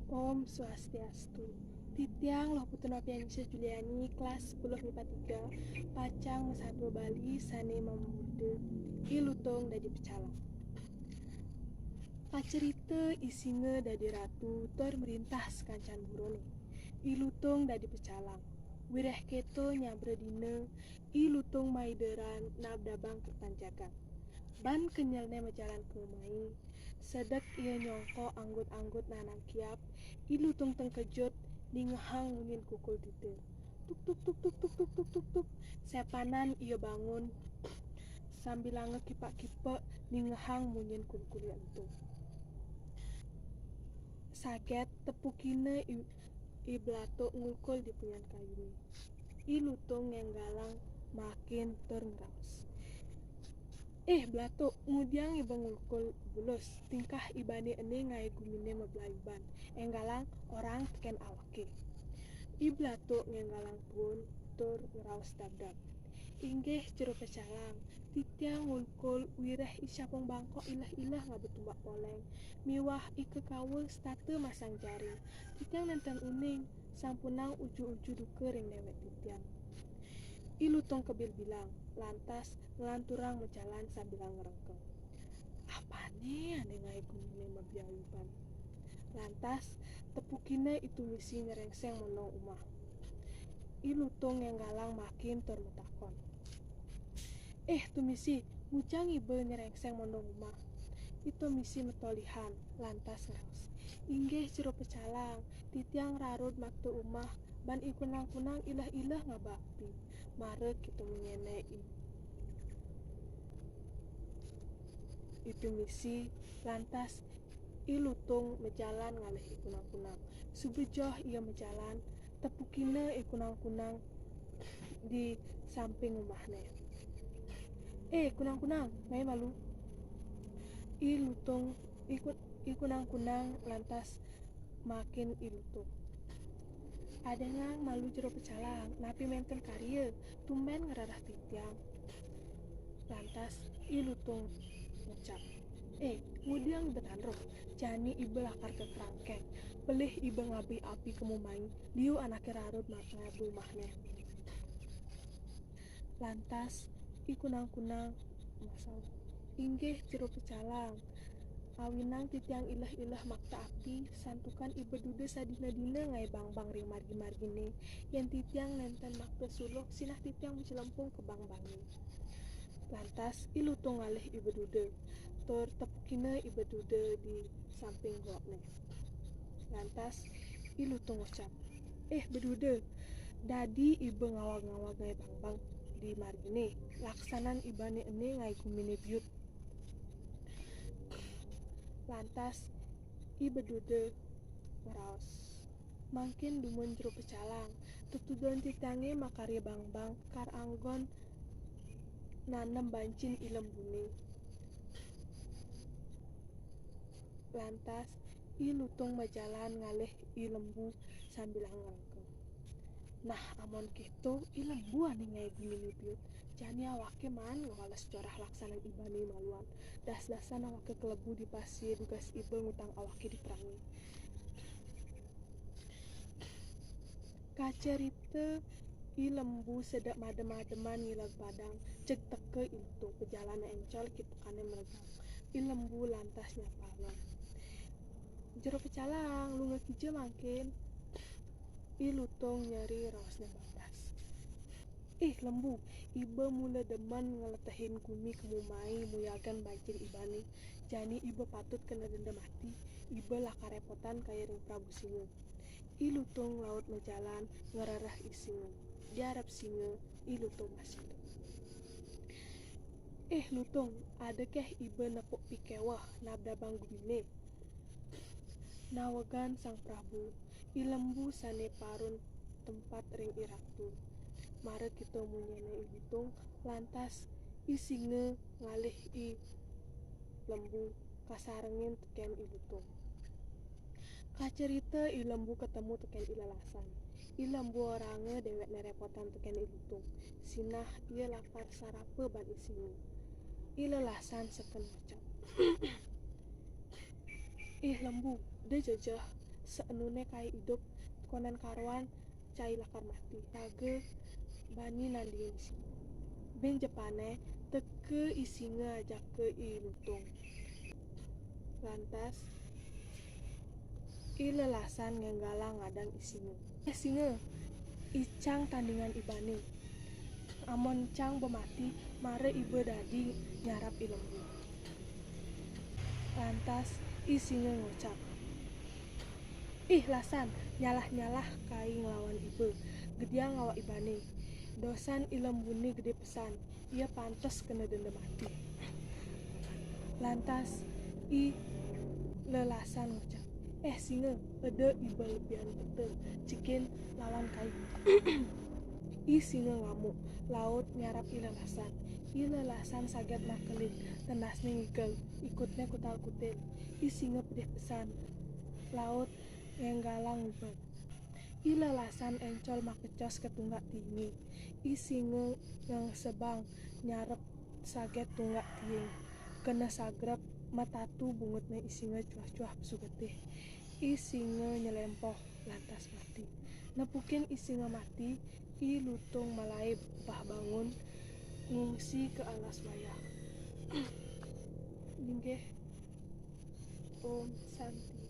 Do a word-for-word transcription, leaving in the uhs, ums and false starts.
Om Swastiastu. Titiang Luh Putu Nopiansyah Juliani, kelas sepuluh MIPA tiga, pacang masatua Bali sané mamurda I Lutung dadi pecalang. Kacerita I Singa dadi ratu tur mrintah sakancan buroné. I Lutung dadi pecalang. Wiréh kéto nyabra dina, I Lutung maideran nabdabang kertan jagat. Ban kenyelné majalan ka umahé, sedek ia nyongkok anggut-anggut nanang kiap, I Lutung tengkejut ningehang munyin kulkul titir. Tuk tuk tuk tuk tuk tuk tuk tuk tuk. Sépanan ia bangun sambilanga kipak-kipek ningehang munyin kulkulé ento. Saget tepukina I, I Blatuk ngulkul di punyan kayuné. I Lutung ngénggalang makin tur ngraos. "Eh, Blatuk, ngudiang iba ngulkul bulus, tingkah ibané ené ngaé guminé mablayuban. Énggalang orang tekén awaké." I Blatuk ngénggalang puun tur ngraos dabdab. "Inggih, Jero Pecalang, titiang ngulkul wiréh I Capung Bangkok ileh-ileh ngaba tumbak poléng, miwah I Kekawa setata masang jaring. Titiang nénten uning, sampunang uju-uju duka ring déwék titiang." I Lutung kabilbilang, lantas nglanturang majalan sambilanga ngrengkeng. "Apané ané ngaé guminé mablayuban?" Lantas tepukina I Tumisi nyréngséng mondong umah. I Lutung ngénggalang makin tur matakon. "Eh, Tumisi, ngudiang iba nyréngséng mondong umah?" I Tumisi matolihan, lantas ngraos. "Inggih, Jero Pecalang, titiang rarud makta umah, ban I Kunang-kunang ileh-ileh ngaba api." Mara kéto munyiné I, I Tumisi, lantas I Lutung majalan ngalih I Kunang-kunang. Suba joh ia majalan, tepukina I Kunang-kunang di samping umahné. "Eh, Kunang-kunang, mai malu." I Lutung, I Ku-, I Kunang-kunang lantas makin I Lutung. "Adengang malu, Jero Pecalang, napi ménten karya, tumbén ngrereh titiang." Lantas I Lutung ngucap, "Eh, ngudiang iba tan roh, jani iba lakar ka kerangkeng. Pelih iba ngabih api ka umahé, liu anaké rarud makta umahné." Lantas I Kunang-kunang masaut, "Inggih, Jero Pecalang, awinang titiang ileh-ileh makta api, santukan iba duda sadina-dina ngaé bangbang ring margi-marginé. Yén titiang nénten makta suluh, sinah titiang maclempung ka bangbangé." Lantas I Lutung ngalih iba duda, tur tepukina iba duda di samping gokné. Lantas I Lutung ngucap, "Eh, beduda, dadi iba ngawag-ngawag ngaé bangbang di marginé, laksanan ibané ené ngaé guminé biut." Lantas I Beduda ngraos, "Mangkin dumun Jero Pecalang, tetujon titiangé makarya bangbang kar anggon nanem bancin I Lembuné." Lantas I Lutung majalan ngalih I Lembu sambilanga ngrengkeng. "Nah, amun kéto, I Lembu ané ngaé guminé biut. Jani awaké maan ngwales corah laksanan ibané maluan. Das-dasan awaké kalebu di pasir dugas iba ngutang awaké di perangé." Kacarita I Lembu sedek madem-mademan ngileg padang, jeg teka I Lutung, pajalané éncol, kitekané melegang. I Lembu lantas nyapanga, "Jero Pecalang, lunga kija mangkin?" I Lutung nyeri raosné bakas. "Ih, Lembu, iba mula demen ngletehin gumi ka umahé muyagan bancin ibané. Jani iba patut kena denda mati, iba lakar repotan kaya ring Prabu Singa." I Lutung laut majalan ngrereh I Singa. Di arep Singa, I Lutung masindu. "Eh, Lutung, ada keh iba nepuk pikeweh nabdabang guminé?" Nawegang Sang Prabu, I Lembu sané parun tempat ring I Ratu. Mara kéto munyiné I Lutung, lantas I Singa ngalih I Lembu kasarengin tekén I Lutung. Kacarita I Lembu katemu tekén I Lelasan. I Lembu oranga déwékné repotan tekén I Lutung. Sinah ia lakar sarapa ban I Singa. I Lelasan seken ngucap, "Ih, Lembu, da jejeh, Saenuné kai idup, konan karuan cai lakar mati. Raga bani nandingin I Singa. Bén jepané, teka I Singa ajaka I Lutung. Lantas, I Lelasan ngénggalang ngadang I Singa. "Éh Singa, icang tandingan ibané. Amun cang ba mati, mara iba dadi nyarap I Lembu." Lantas, I Singa ngocap, "Ih Lasan, nyalah-nyalah kai nglawan iba. Gediang awak ibané. Dosan I Lembuné gedé pesan. Ia pantes kena denda mati." Lantas, I Lelasan ngocap, "Éh Singa, eda iba lebihan peta, cikin lawan kai." I Singa ngamuk, laut nyarap I Lelasan. I Lelasan saget makelin, tendasné ngigel, ikutné kutal-kutil. I Singa pedih pesan, laut ngénggalang nguber. I Lelasan éncol makecos ka tunggak tiingé. I Singa ngengsebang nyarep saget tunggak tiing. Kena sagrep, matatu bungutné I Singa cuah-cuah pesu getih. I Singa nyelempoh, lantas mati. Nepukin I Singa mati, I Lutung malaib bah bangun, ngungsi ka alas wayah. Inggih. Om Santi.